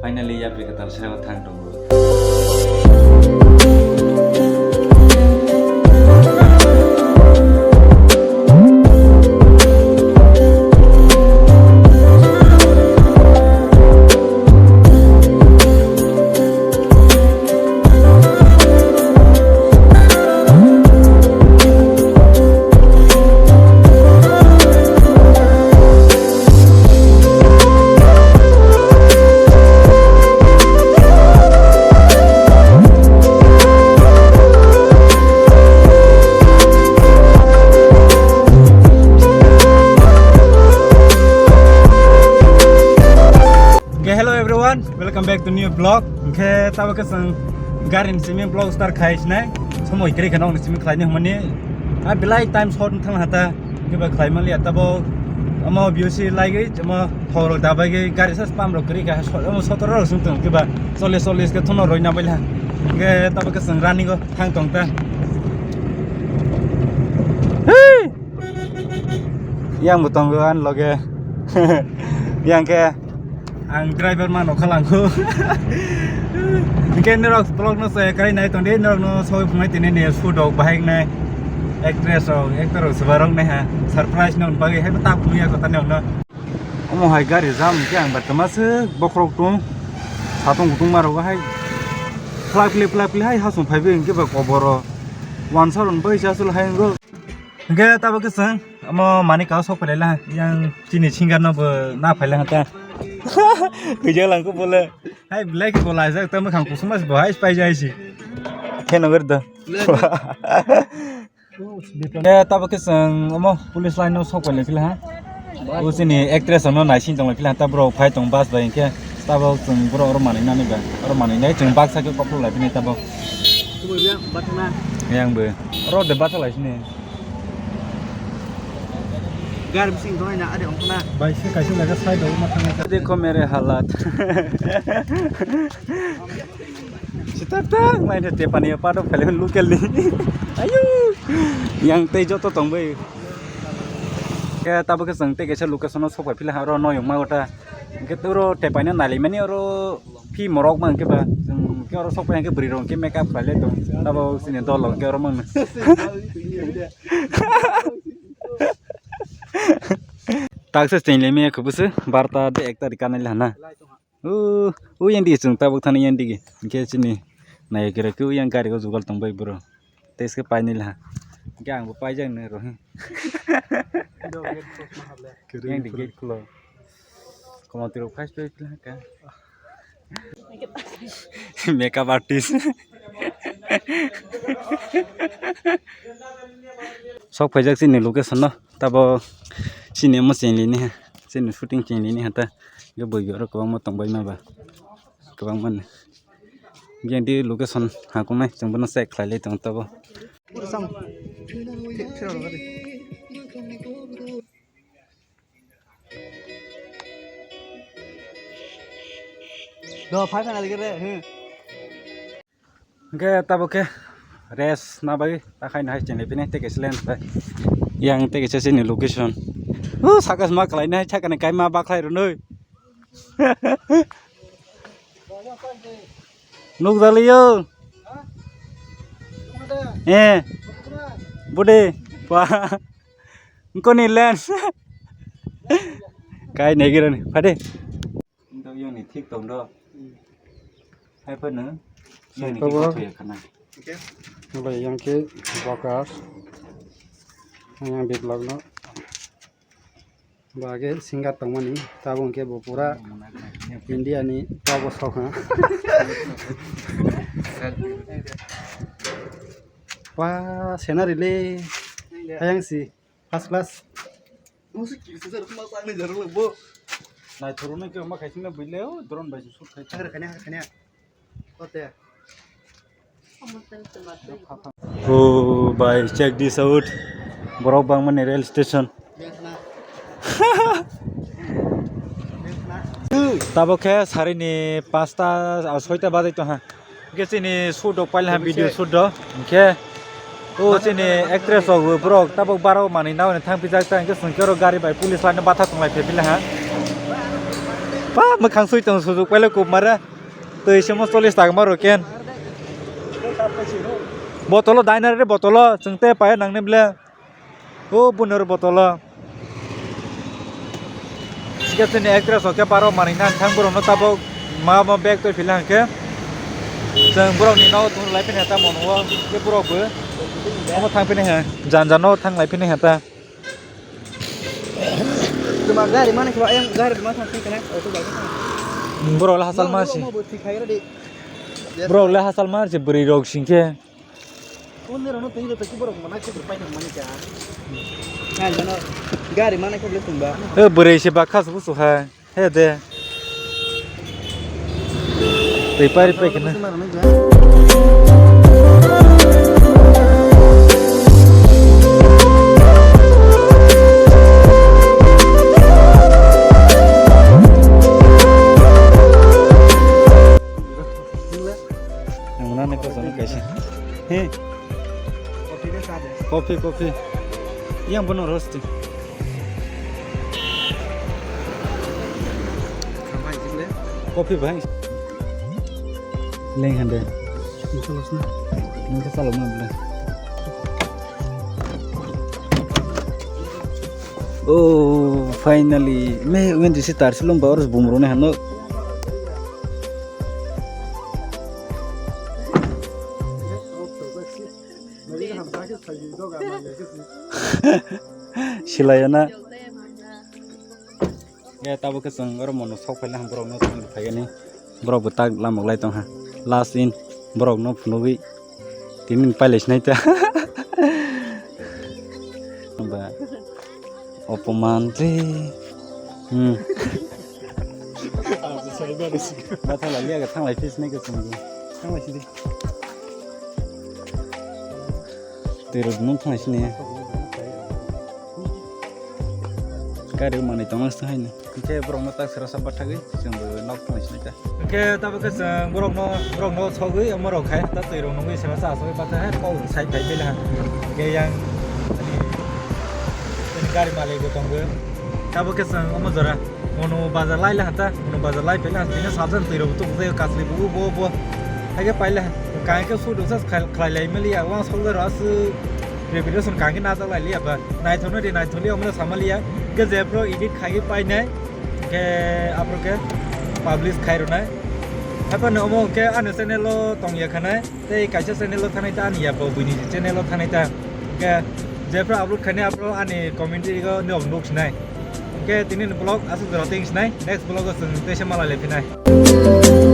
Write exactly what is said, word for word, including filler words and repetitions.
Finally, yapri kwtal sayo thang tongo. Okay, hello everyone, welcome back to new vlog. Hwnkhe tabuk khe chwng gari ni simi vlog start khai sinai. Somoi kwrwi khe nokni simi khlaini hwnmani. A belai time short wng thang hata. Hwnkhe ba khlai manliya tabuk. Omo B O C laiwi omo thok rok dabaigwi gari sa spam rok kwrwi kha. Omo sotoro rok swng tong hwnkhe ba chollish chollish khe thono rwina baila. Hwnkhe tabuk khe chwng running o thang tong ta. Hei! Yang bo tongo ani loge. Yang khe ang driver mano khalangkho. Hwnkhe norok vlog no se kwrwi nai tongdi, norok no soi phunai tini ni shoot rok bahai wngnai. Actress rok, actor rok swbai rok nai ha. Surprise no bagwi hai ta phunui ya kotani no. Omo hai gari jam hwnkhe ang ba tama se bokhorok tung. Satung kutung ma rok hai. Phlak phli phlak phli hai hasung phaibi hwnkhe ba koboro. Wansa rok bai sa sul hai ngo. Hwnkhe tabuk khe chwng omo manwi kha o sok phailai laha, yang chini singer no bo na phailai ha ta. Kwijak langkho bole. Hai belai khe bo laijak ta, mwkhang kusuma se bo hai pai jai si. Khe nogor do. Hwnkhe tabuk khe chwng omo police line no sok phailai phila ha. O chini actress no naising tong lai phila ha, ta borok phai tong bus bai hwnkhe. Tabuk chwng borok oro manwi nani ba, oro manwi nai chwng baksa khe koplok lai phini tabuk. Kubui biya bathana. Yang bo. Oro de bathak lai sini. Gar bising doi na, are ongkona. Bai se kaisa jaga side o ma thangna. Dekho mere halat. Sitak tak, mai de te pani pa do phele local ni. Ayu. Yang tei joto tong bai. Ke tabuk khe chwng tei kaisa location o sok pai phila ha, oro noyung ma ota. Hwnkhe oro tepaino nailaimani oro phi morok ma hwnkhe ba, chwng hwnkhe oro sok pai hwnkhe bwrwi rok hwnkhe makeup khlailai tong, abo chini dol rok hwnkhe oro mangno. Taksa chenglaimaya khe bwswk barta de ek tarik kanai lana. O, o yang dige chwng tabuk thani yang dige. Hwnkhe chini naikhe rok khe o yang gari o jugal tong bai bwrw. Tei se painwi laha. Hwnkhe ang bo paijak nai rw. Yang di gate khulo. Komo twi rok first prize laha ka. Makeup artist. Sok phaijak chini location no. Tabo chini omo chengli ni ha. Chini shooting chengli ni ha ta. Hwnkhe bui oro kwbangma tong bai ma ba. Kwbangma ni. Yang di location ha kungnai chwng bono check khlai lai tong tabo. Do phai phai nalike re, hmm. Hwnkhe tabuk khe rest na bagwi ta khaina hai chengli phini tei kaisa lens bai. Yang tei kaisa chini location. O saka sma khlaina hai sakani kaima bakhlai rwnwi. Nukjaliyo. Eh. Bude. Wah. Ngkoni lens. Kai negirani. Phade. Ndo yoni thik tong do. Hai phano. Yoni thik tong ya khana. Bai yang ke bokas. Yang biplok no. Bo age singer tongmani, tabuk hwnkhe bo pura India ni top o sok ha. Wah, scenery le. Ayang si, first class. Naithok rwna khe ma khaisingna buile, o drone bai se shoot khai. Ote. Oh, bhai, check this out. Borok bangmani rail station. Tabuk khe sarini pasta, ah, soita bajai tongha. Hwnkhe chini shoot rok pailha, video shoot rok. Hwnkhe o chini actress rok, borok tabuk baro manwi naui thang pijak ta, hwnkhe chwng khe oro gari bai police line o batha tonglai phi pila ha. Pa, mwkhang sui tong sujuk paile kup mare. Twi semo chollish taka maro ken. Botolo dainare botolo, chwng te paya nangne ble. O bunor botolo. Sikhe chini actress rok khe baro manwi nang thang borokno tabok ma ma bag twi phila hwnkhe. Chwng borokni nogo thung lai phini hata mono o khe borok bo. Omo thang phini he, janja no thang lai phini hata. Tuma gari mana khe ba, ayang gari ma thang phini kana, auto bai. Borok le hasal ma si. Borok le hasal ma si bwrwi rok singkhe. Onde rono twi rw peki borok mana khe pai thang mani kha. Hai jano gari mana khe ble thung ba. E bwrwi se bakha su su hai. He de. Tei pari pai kena. Ang nani kosa ni kaisa. He. Coffee, coffee. Yang bono rosti. Coffee bai. Leng hande. Nungkha chalokma bwle. Oh, finally. Me wen disi tar silong ba oros bumrone hano. Silaiyana. Ya, tabuk khe chwng oro mono sok phaile ham borok no tong phaigani. Borok bo tak lamuk lai tong ha. Last in borok no phunugwi tini pailai sinai ta. Ba opoman re. Hmm. Matha lai liya ga thanglai phi sinai ka chwng. Thanglai sidi. Twi rok nung thang sini. Gari manwi tongma se haino. Hwnkhe borok no tak sera sa bathagwi chwng bo nok thang sini ta. Hwnkhe tabuk khe chwng borok no, borok no sogwi omo rok khai ta twi rok nungwi sera sa asogwi bathai hai kok sai phai bela. Hwnkhe yang ani gari malik bo tongo. Tabuk khe chwng omo jora. Mono bazar lai laha ta, mono bazar lai pela, tini sajak twi rok tuk tei kasli bu bo bo. Haike paila, kaike su duk sa khlai lai mali ya, wang solder as preparation kaike na ta lai liya ba. Naithok no de naithok liya, omo samali ya. Ke je pro edit khai painai, ke apro ke publish khai ronai. Hapa no omo ke ano channel lo tong ya khanai. Tei kaisa channel o thanai ta ani ya bo buini channel o thanai ta. Hwnkhe jephru upload khainai aphru ani commentary o nog nuk sinai. Hwnkhe tini ni vlog aswk jora teng sinai. Next vlog o chwng tei se malai lai phinai.